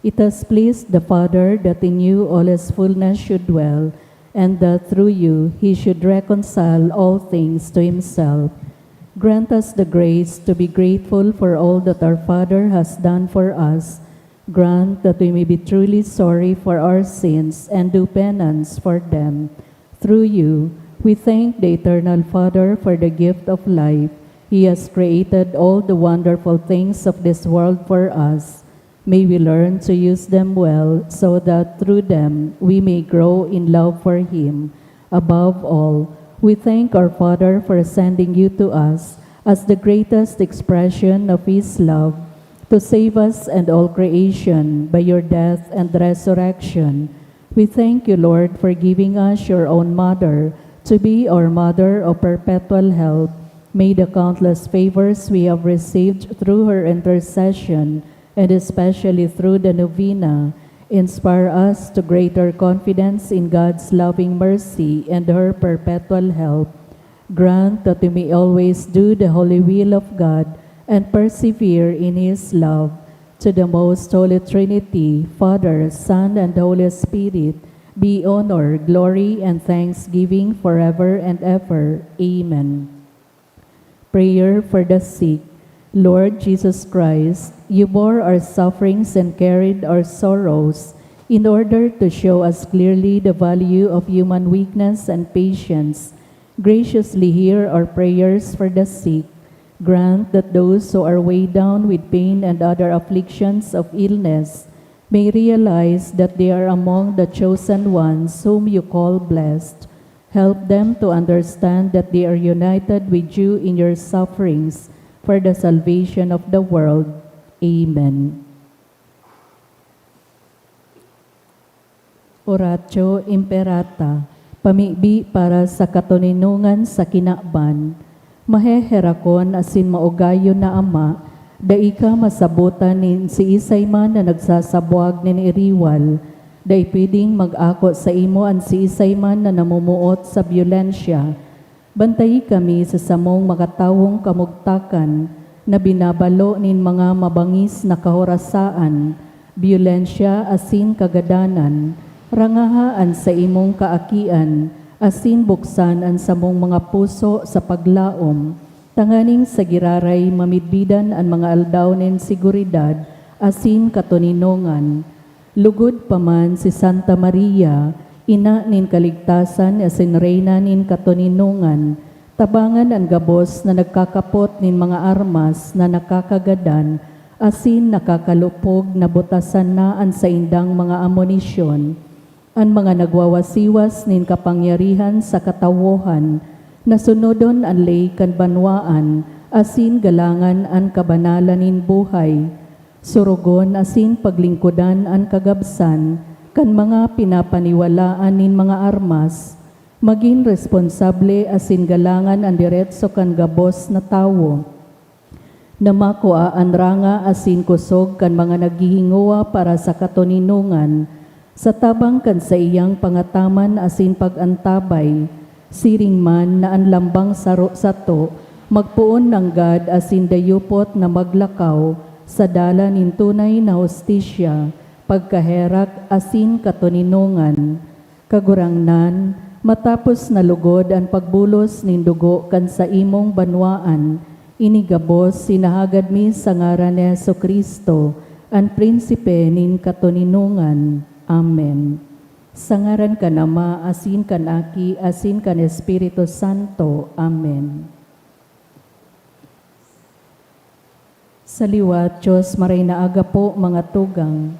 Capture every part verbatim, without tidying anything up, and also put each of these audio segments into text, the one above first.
It has pleased the Father that in you all his fullness should dwell, and that through you he should reconcile all things to himself. Grant us the grace to be grateful for all that our Father has done for us. Grant that we may be truly sorry for our sins and do penance for them. Through you, we thank the Eternal Father for the gift of life. He has created all the wonderful things of this world for us. May we learn to use them well so that through them we may grow in love for Him. Above all, we thank our Father for sending you to us as the greatest expression of His love to save us and all creation by your death and resurrection. We thank you, Lord, for giving us your own mother to be our mother of perpetual help. May the countless favors we have received through her intercession, and especially through the novena, inspire us to greater confidence in God's loving mercy and her perpetual help. Grant that we may always do the holy will of God and persevere in His love. To the most holy Trinity, Father, Son, and Holy Spirit, be honor, glory, and thanksgiving forever and ever. Amen. Prayer for the sick. Lord Jesus Christ, you bore our sufferings and carried our sorrows in order to show us clearly the value of human weakness and patience. Graciously hear our prayers for the sick. Grant that those who are weighed down with pain and other afflictions of illness may realize that they are among the chosen ones whom you call blessed. Help them to understand that they are united with you in your sufferings for the salvation of the world. Amen. Oratio Imperata, pamibi para sa katoninongan sa kinaban. Maheherakon asin maugayon na Ama, dai ka masabotan nin siisay man na nagsasabwag nin iriwal. Dai pwedeng mag-ako saimo an siisay man na namumuot sa byolensya. Bantayi kami sa samong makatawong kamugtakan na binabalo nin mga mabangis na kahorasaan, byolensya asin kagadanan. Rangaha an saimong kaakian asin buksan an samong mga puso sa paglaom, tanganing sa giraray mamidbidan an mga aldaw nin seguridad asin katoninongan. Lugod pa man si Santa Maria, ina nin kaligtasan asin reyna nin katoninongan, tabangan an gabos na nagkakapot nin mga armas na nakakagadan asin nakakalupog na butasan na an saindang mga amunisyon. An mga nagwawasiwas nin kapangyarihan sa katawohan, na sunodon an ley kan banwaan asin galangan an kabanalan nin buhay. Sorogon asin paglingkodan an kagabsan kan mga pinapaniwalaan nin mga armas. Magin responsable asin galangan an deretso kan gabos na tawo, na makua an ranga asin kosog kan mga naghihingowa para sa katoninongan, sa tabang kan saiyang pangataman asin pag-antabay. Siring man na an lambang saro sato magpoon nanggad asin dayupot na maglakaw sa dalan nin tunay na hustisya, pagkaherak asin katoninongan. Kagurangnan, matapos na lugod an pagbulos nin dugo kan saimong banwaan, ini gabos sinahagad mi sa ngaran ni Jesu-Cristo, an Prinsipe nin katoninongan. Amen. Sa ngaran kan Ama, asin kan Aki, asin kan Espiritu Santo. Amen. Sa liwat, Diyos, maray na aga po, mga tugang.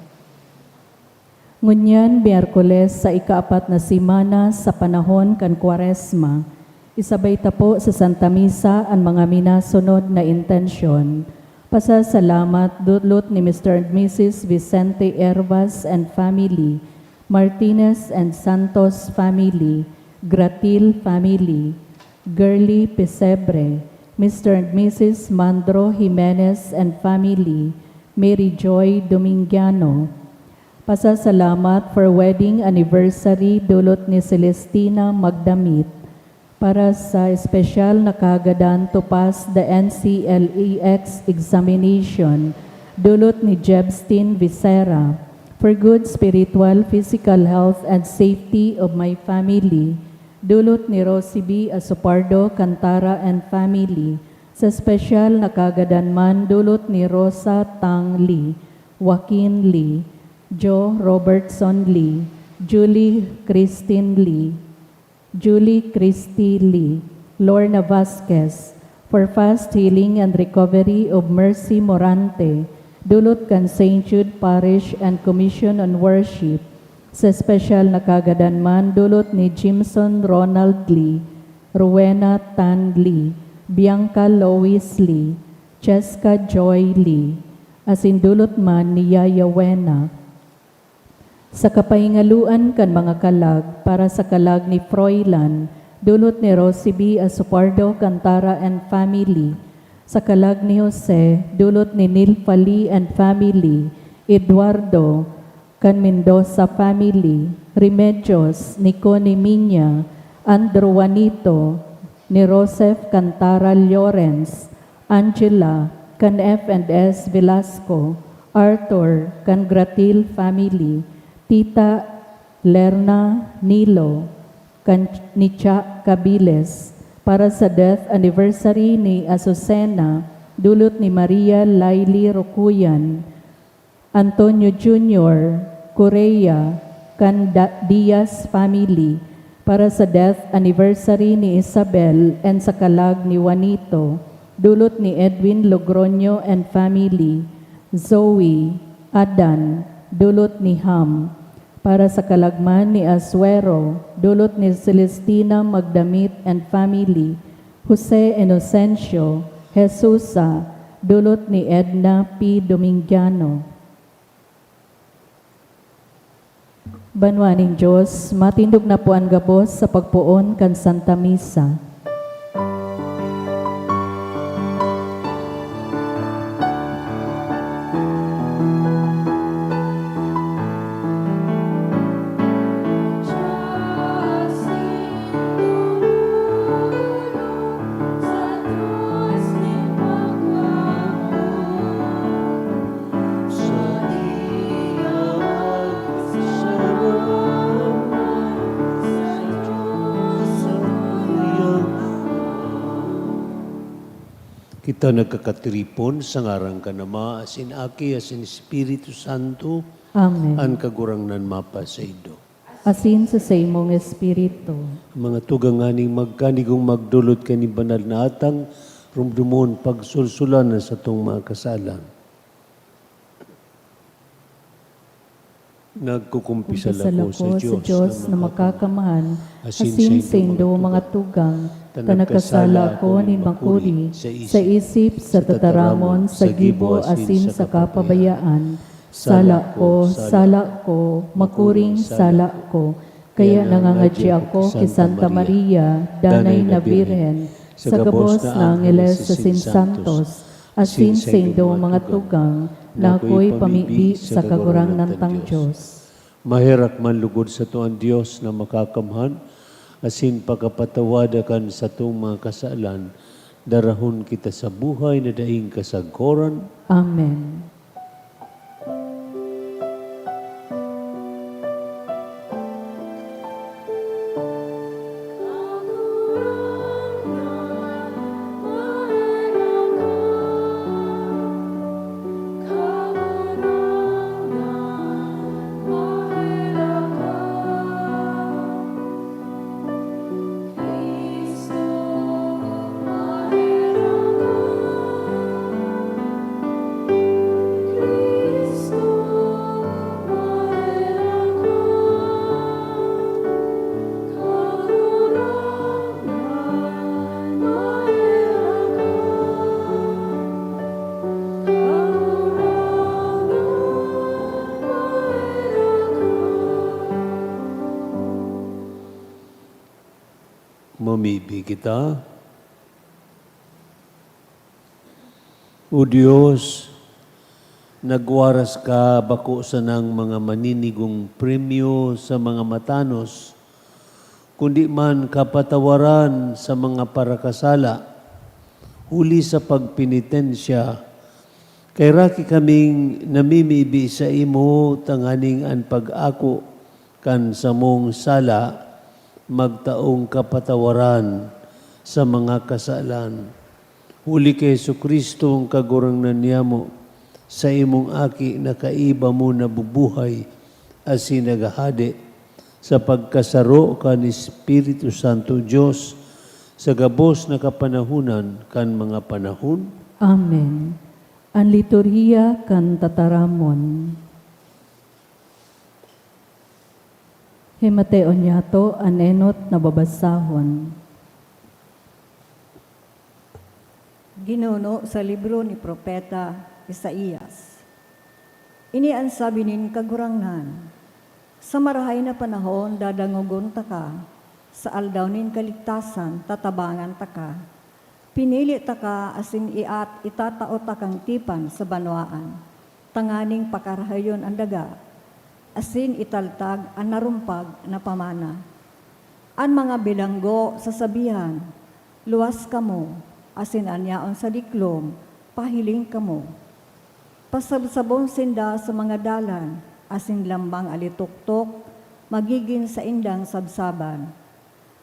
Ngunyan, Miyerkules sa ikaapat na semana sa panahon kan Kwaresma, isabay ta po sa Santa Misa an mga minasunod na intensyon. Pasasalamat dulot ni Mister and Missus Vicente Hervas and family, Martinez and Santos family, Gratil family, Girly Pesebre, Mister and Missus Mandro Jimenez and family, Mary Joy Domingiano. Pasasalamat for wedding anniversary dulot ni Celestina Magdamit. Para sa espesyal na kahagadan to pass the N C L E X examination, dulot ni Jebstin Vicera. For good spiritual, physical health and safety of my family, dulot ni Rosie B. Asopardo Cantara and family. Sa espesyal na kagadan man, dulot ni Rosa Tang Lee, Joaquin Lee, Joe Robertson Lee, Julie Christine Lee, Julie Christy Lee, Lorna Vasquez, for fast healing and recovery of Mercy Morante, dulot kan Saint Jude Parish and Commission on Worship. Sa espesyal na kagadan man, dulot ni Jimson Ronald Lee, Rowena Tan Lee, Bianca Lois Lee, Cheska Joy Lee, asin dulot man ni Yaya Wena. Sa kapahingaluan kan mga kalag, para sa kalag ni Froilan, dulot ni Rosie B. Asopardo Cantara and family. Sa kalag ni Jose, dulot ni Nilfa Lee and family, Eduardo, kan Mendoza family, Remedios, ni Connie Miña, Andrew Juanito, ni Joseph Cantara Llorens, Angela, kan F and S Velasco, Arthur, kan Gratil family, Tita Lerna, Nilo, kan ni Cha Cabiles, para sa death anniversary ni Azucena, dulot ni Maria Laili Rocuyan, Antonio Junior Correa, kan Da-, Diaz family, para sa death anniversary ni Isabel and sa kalag ni Juanito, dulot ni Edwin Logroño and family, Zoe, Adan, dulot ni Ham, para sa kalag man ni Asuero, dulot ni Celestina Magdamit and family, Jose Inocencio, Jesusa, dulot ni Edna P. Domingiano. Banwa nin Diyos, matindog na po an gabos sa pagpoon kan Santa Misa. Kita nagkakatiripon sa ngaran kan Ama, asin Aki, asin Espiritu Santo. Amen. An Kagurangnan mapasaindo. Asin sa saimong espiritu. Mga tugang, nganing magkanigong magdolot kan banal na atang, rumdomon, pagsulsulan an satong mga kasalan. Nagkukumpisal ako sa Diyos na makakamhan, asin saindo mga tugang, ta nagkasala ako nin makuri, sa isip, sa tataramon, sa gibo, asin sa kapabayaan. Sala ko, sala ko, makuring sala ko. Kaya nangangadyi ako ki Santa Maria, Danay na Birhen, sa gabos na angheles asin santos, asin saindo mga tugang, na ako'y pamibi sa Kagurangnan tang Diyos. Maherak man lugod sato an Dios na makakamhan, asin pakapatawada kan satong mga kasalan, darahon kita sa buhay na daing kasagkoran. Amen. Mamibi kita. O Dios, nagwaras ka bako sanang mga maninigong premyo sa mga matanos, kundi man kapatawaran sa mga parakasala, huli sa pagpenitensya Kaheraki kaming namimibi saimo tanganing an pag-ako kan samong sala magtaong kapatawaran sa mga kasalan. Huli ki Jesu-Cristong Kagurangnan niyamo, saimong Aki na kaiba mo nabubuhay asin naghahade sa pagkasaro kan Espiritu Santo, Dios, sa gabos na kapanahonan kan mga panahon. Amen. An liturhiya kan tataramon. Himateon niyato an enot na babasahon. Ginuno sa libro ni Propeta Isaias. Ini an sabi nin Kagurangnan, "Sa marahay na panahon dadangogon taka, sa aldaw nin kaligtasan tatabangan taka. Pinili taka asin iat itatao takang tipan sa banwaan, tanganing pakarahayon an daga, asin italtag an narumpag na pamana." An mga bilanggo sasabihan, "Luwas kamo," asin an yaon sa diklom, "Pahiling kamo." Pasabsabon sinda sa mga dalan, asin lambang alitoktok magigin saindang sabsaban.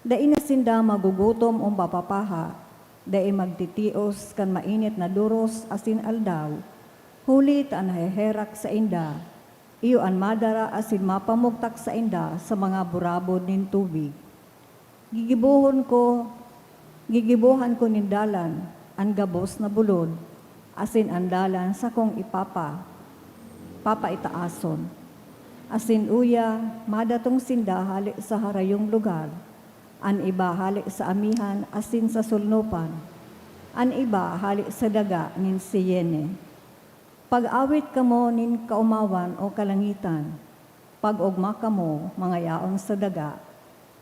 Dai na sinda magugutom o mapapaha, dai magtitios kan mainit na doros asin aldaw, huli ta an naheherak sainda, iyo an madara asin mapamugtak sainda sa mga burabod nin tubig. Gigibohon ko, gigibohan ko nin dalan an gabos na bulod, asin an dalan sakong ipapa, papaitaason. Asin uya, madatong sinda hale sa harayong lugar, an iba hale sa amihan asin sa solnopan, an iba hale sa daga nin Siene. Pag-awit kamo nin kaomawan o kalangitan, pag-ogma kamo, mga yaon sa daga,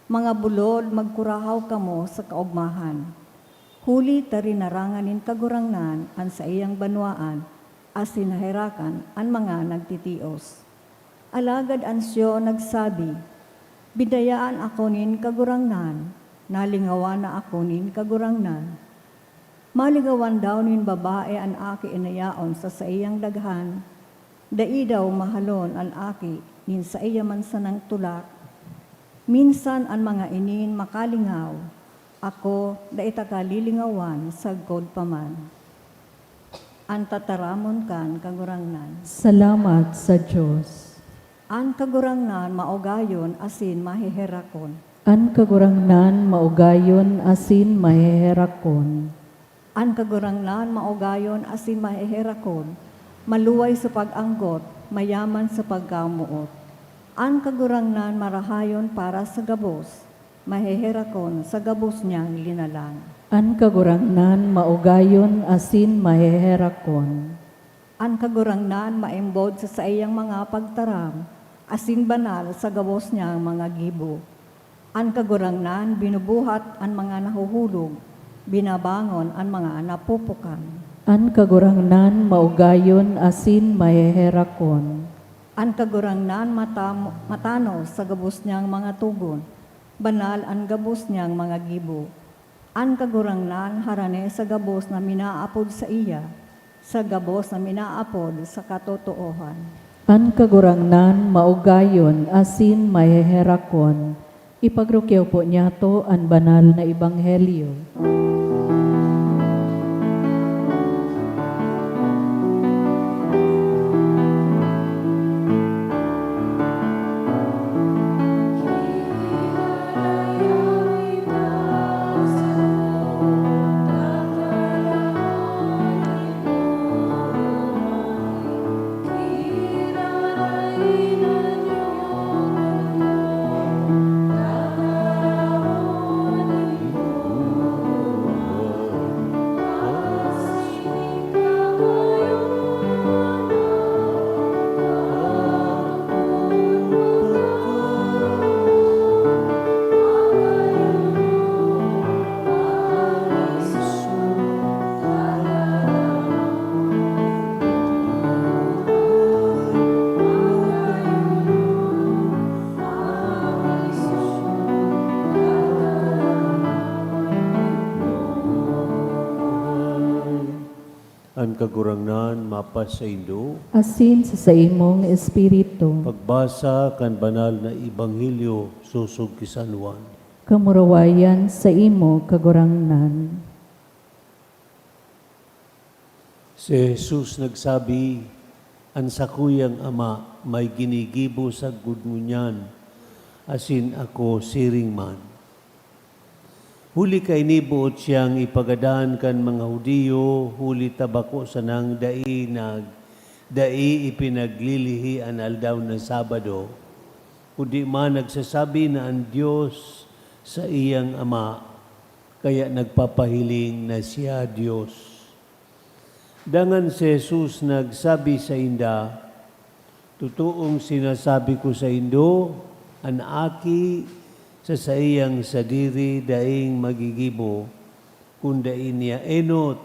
mga bulod, magkurahaw kamo sa kaogmahan. Huli ta rinarangan nin Kagurangnan an saiyang banwaan asin naherakan an mga nagtitios. Alagad an Sion nagsabi, "Binayaan ako nin Kagurangnan, nalingawan na ako nin Kagurangnan." Malingawan daw nin babae an aki na yaon sa saiyang daghan? Dai daw mahalon an aki nin saiya man sanang tulak? Minsan an mga ini makalingaw, ako, dai taka lilingawan sagkod pa man. An tataramon kan Kagurangnan. Salamat sa Dios. An Kagurangnan maugayon asin maheherakon. An Kagurangnan maugayon asin maheherakon. An Kagurangnan maugayon asin maheherakon, maluway sa pag-anggot, mayaman sa pagkamoot. An Kagurangnan marahayon para sa gabos, maheherakon sa gabos niyang linalang. An Kagurangnan maugayon asin maheherakon. An Kagurangnan maimbod sa saiyang mga pagtaram, asin banal sa gabos niyang mga gibo. An Kagurangnan binubuhat an mga nahuhulog, binabangon an mga napupukan. An Kagurangnan maugayon asin maheherakon. An Kagurangnan matam-, matanos sa gabos niyang mga togon, banal an gabos niyang mga gibo. An Kagurangnan harani sa gabos na minaapod saiya, sa gabos na minaapod sa katotoohan. An Kagurangnan maugayon asin maheherakon. Ipagrukyaw po niyato an banal na ebanghelyo. Kagurangnan, mapas saindo. Asin sa saimong espiritu. Pagbasa kan banal na ebanghelyo sosog ki San Juan. Kamurawayan saimo, Kagurangnan. Si Jesus nagsabi, "An sakuyang Ama may ginigibo sagkod ngunyan, asin ako siring man." Huli kaini boot siyang ipagadan kan mga Judio, huli ta bako sanang dai nag-, dai ipinaglilihi an aldaw na Sabado, kundi man nagsasabi na an Dios saiyang Ama, kaya nagpapahiling na siya Dios. Dangan si Jesus nagsabi sainda, "Totoong sinasabi ko saindo, an Aki sa saiyang sadiri daing magigibo, kun dai niya enot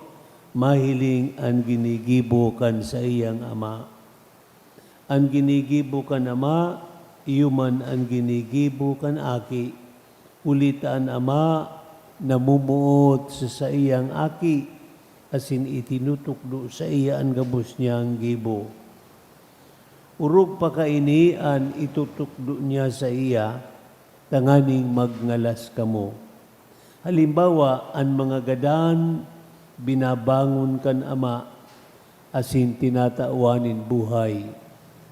mahiling an ginigibo kan saiyang Ama. An ginigibo kan Ama, iyo man an ginigibo kan Aki. Huli ta an Ama namumuot sa saiyang Aki, asin itinutukdo saiya an gabos niyang gibo. Orog pa kaini an itutukdo niya saiya, tanganing magngalas kamo. Halimbawa, an mga gadan binabangon kan Ama, asin tinatawan nin buhay.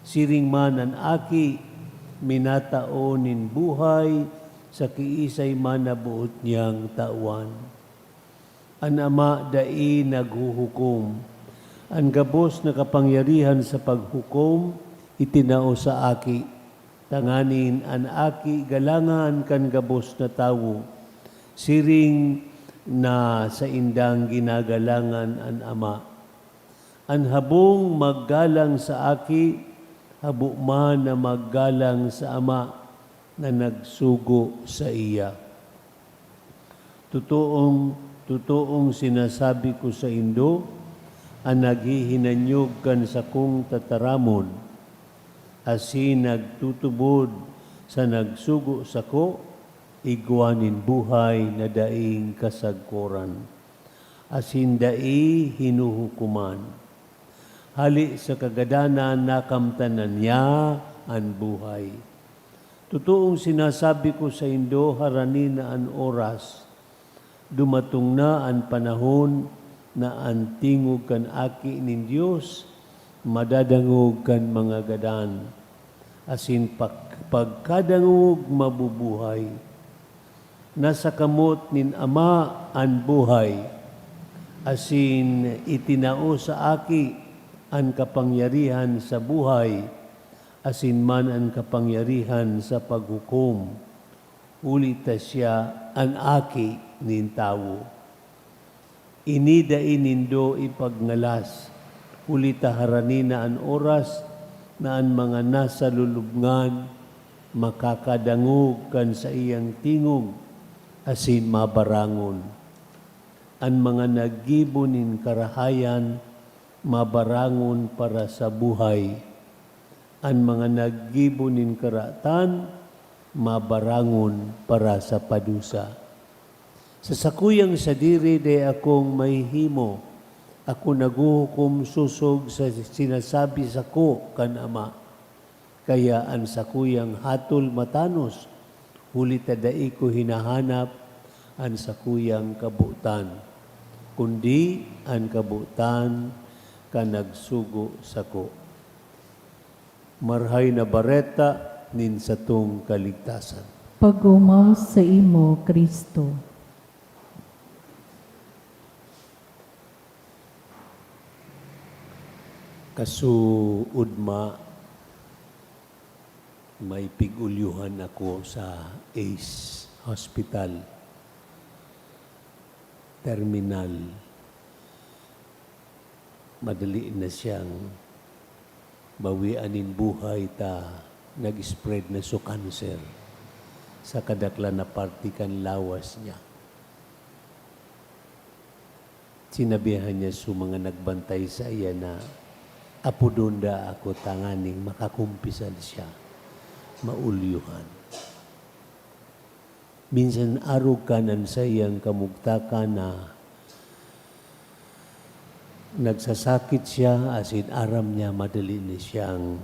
Siring man an Aki, minatao nin buhay sa kiisay man na boot niyang tawan. An Ama dai naghuhukom. An gabos na kapangyarihan sa paghukom itinao sa Aki, tanganing an Aki galangan kan gabos na tawo, siring na saindang ginagalangan an Ama. An habong maggalang sa Aki, habo man na maggalang sa Ama na nagsugo saiya. Totoong, totoong sinasabi ko saindo, an naghihinanyog kan sakong tataramon, asin nagtutubod sa nagsugo sako, igwa nin buhay na daing kasagkoran, asin dai hinuhukoman. Hale sa kagadanan, nakamtan na niya an buhay. Totoong sinasabi ko saindo, harani na an oras, dumatong na an panahon na an tingog kan Aki nin Dios madadangog kan mga gadan, asin pag-, pagkadangog, mabubuhay. Nasa kamot nin Ama an buhay, asin itinao sa Aki an kapangyarihan sa buhay, asin man an kapangyarihan sa paghukom, huli ta siya an Aki nin tawo. Ini dai nindo ipagngalas, huli ta harani na an oras na an mga nasa lulubngan makakadangog kan saiyang tingog asin mabarangon. An mga naggibo nin karahayan mabarangon para sa buhay. An mga naggibo nin karatan mabarangon para sa padusa. Sa sakuyang sadiri dai akong mahihimo, ako naghuhukom sosog sa sinasabi sako kan Ama. Kaya an sakuyang hatol matanos, huli ta dai ko hinahanap an sakuyang kabotan, kundi an kabotan kan nagsugo sako. Marahay na Bareta nin satong kaligtasan. Pag-omaw saimo, Cristo. Kasuodma, may pig-ulyohan ako sa Ace Hospital. Terminal. Madali na siyang bawian nin buhay ta nag-spread na so cancer sa kadaklan na parte kan lawas niya. Sinabihan niya so mga nagbantay saiya na apodon daa ako tanganing makakumpisal siya, maulyohan. Minsan arog kan an saiyang kamugtakan na Nagsasakit siya asin aram niya madali na siyang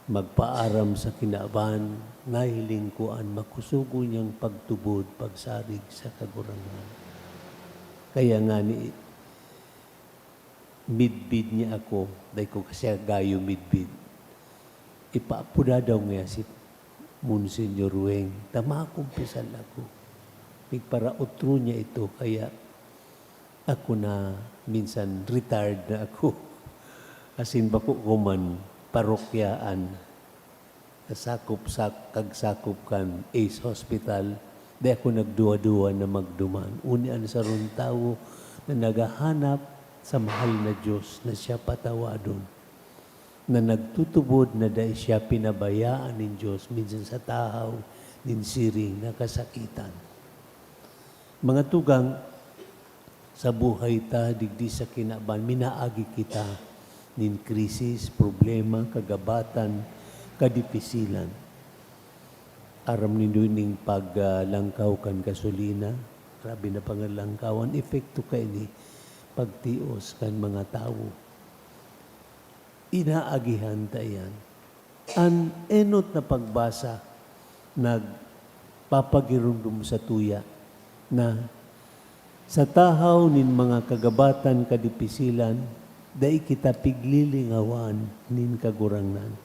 magpaaram sa kinaban, nahiling ko an makusugo niyang pagtubod, pagsarig sa Kagurangnan. Kaya ngani, midbid niya ako, dai ko kasi gayo midbid. Ipaapoda daw niya si Monsignor Weng, ta makumpisal ako. Pigparaotro niya ito, kaya ako na minsan retired na ako. Asin bako ko man parokyaan. Sakop sa kagsakop kan Ace Hospital, di ako nagduwa-duwa na magduman. Uni an sarong tawo na naghahanap sa mahal na Diyos na siya patawadon, na nagtutubod na dai siya pinabayaan nin Diyos, minsan sa tahaw nin siring na kasakitan. Mga tugang, sa buhay ta digdi sa kinaban, minaagi kita nin krisis, problema, kagabatan, kadipisilan. Aram nindo ning paglangkaw kan gasolina, grabe na pangalangkawan, epekto kaini pagtios kan mga tawo. Inaagihan ta iyan. An enot na pagbasa nagpapagiromdom satuya na sa tahaw nin mga kagabatan, kadipisilan, dai kita piglilingawan nin Kagurangnan.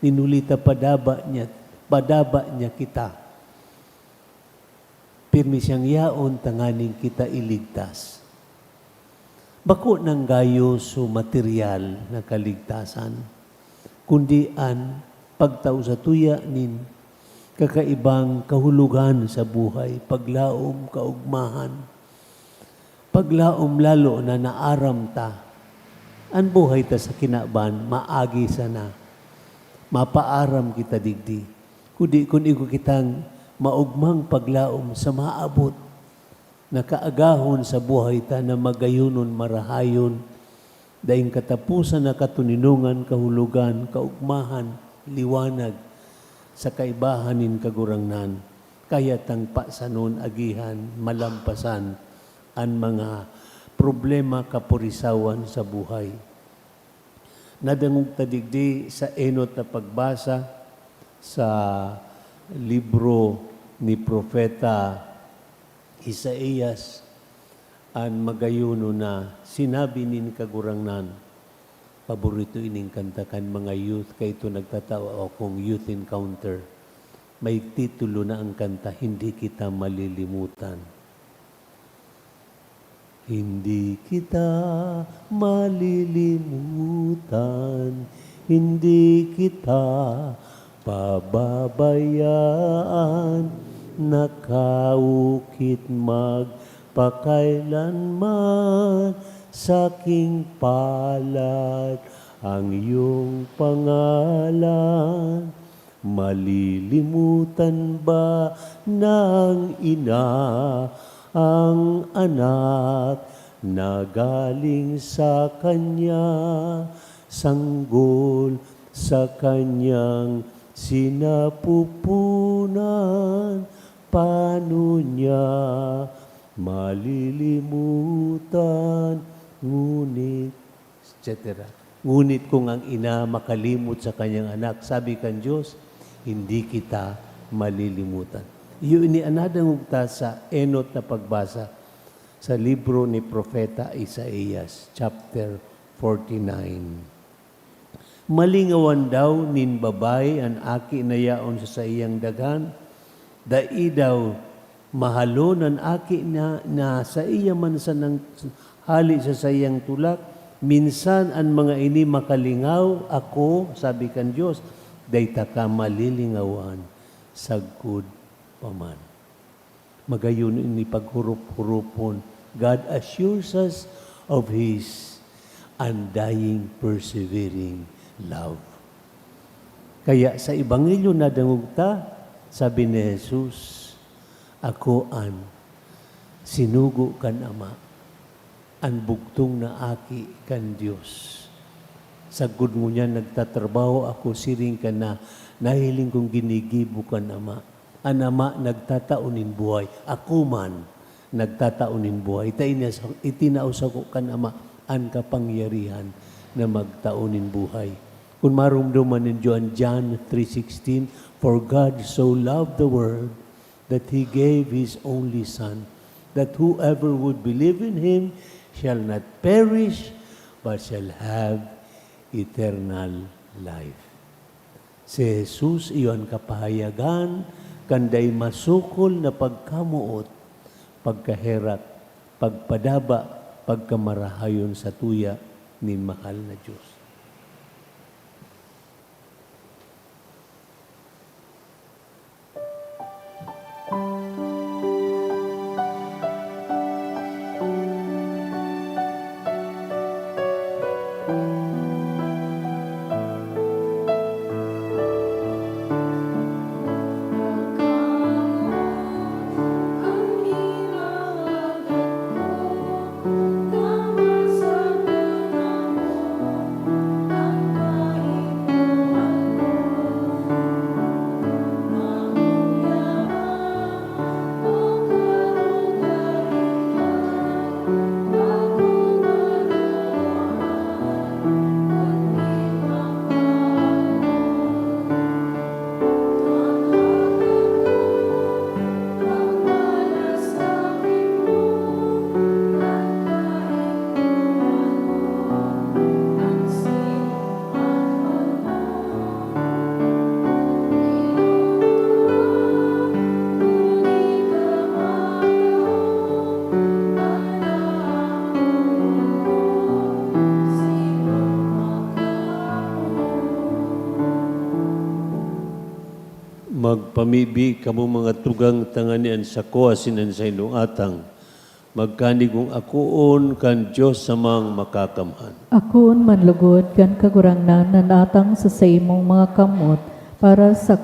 Nin huli ta padaba niya, padaba niya kita. Pirmi siyang yaon tanganing kita iligtas. Bako nang gayo so material na kaligtasan, kundi an pagtao satuya nin kakaibang kahulogan sa buhay, paglaom, kaogmahan, paglaom lalo na naaram ta an buhay ta sa kinaban maagi sana, mapaaram kita digdi. Kundi kun igwa kitang maogmang paglaom sa maabot na kaagahon sa buhay ta na magayonon, marahayon, daing kataposan na katoninongan, kahulogan, kaogmahan, liwanag sa kaibahan nin Kagurangnan, kaya tang pasanon, agihan, malampasan an mga problema, kapurisawan sa buhay. Nadangog ta digdi sa enot na pagbasa sa libro ni Propeta Isaias an magayonon na sinabi nin Kagurangnan. Paborito ining kanta kan mga youth, kaya ito nagtatao akong youth encounter. May titulo na ang kanta, Hindi Kita Malilimutan. Hindi kita malilimutan, hindi kita pababayaan, nakaukit magpakailanman, saking palad ang iyong pangalan. Malilimutan ba ng ina ang anak na galing sa kanya, sanggol sa kanyang sinapupunan? Paano niya malilimutan? Ngunit et cetera. Ngunit kung ang ina makalimot sa kanyang anak, sabi kan Diyos, "Hindi kita malilimutan." Iyo ini an nadangog ta sa enot na pagbasa sa libro ni Propeta Isaias, chapter forty-nine. Malingawan daw nin babayi an aki na yaon sa saiyang daghan? Dai daw mahalon an aki na, na saiya man sanang hali sa saiyang tulak? Minsan an mga ini makalingaw, ako, sabi kan Dios, dai taka malilingawan sagkod pa man. Magayon ini paghurup-hurupon. God assures us of His undying, persevering love. Kaya sa Ebanghelyo nadangog ta, sabi ni Jesus, "Ako an sinugo kan Ama, an bugtong na aki kan Dios. Sagkod ngunyan nagtatrabaho ako siring kan na nahiling kong ginigibo kan Ama. An Ama nagtatao nin buhay, ako man nagtatao nin buhay. Ta inas-, itinao sako kan Ama an kapangyarihan na magtao nin buhay. Kun maromdoman nindo an John three sixteen, "For God so loved the world that He gave His only Son, that whoever would believe in Him shall not perish, but shall have eternal life." Si Jesus iyo an kapahayagan kan dai masukol na pagkamoot, pagkaherak, pagpadaba, pagkamarahayon satuya nin mahal na Dios. Magpamibi kamo, mga tugang, tanganing an sako asin an saindong atang magkanigong akoon kan Dios Amang Makakamhan. Akoon man lugod kan Kagurangnan an atang sa saimong mga kamot para sa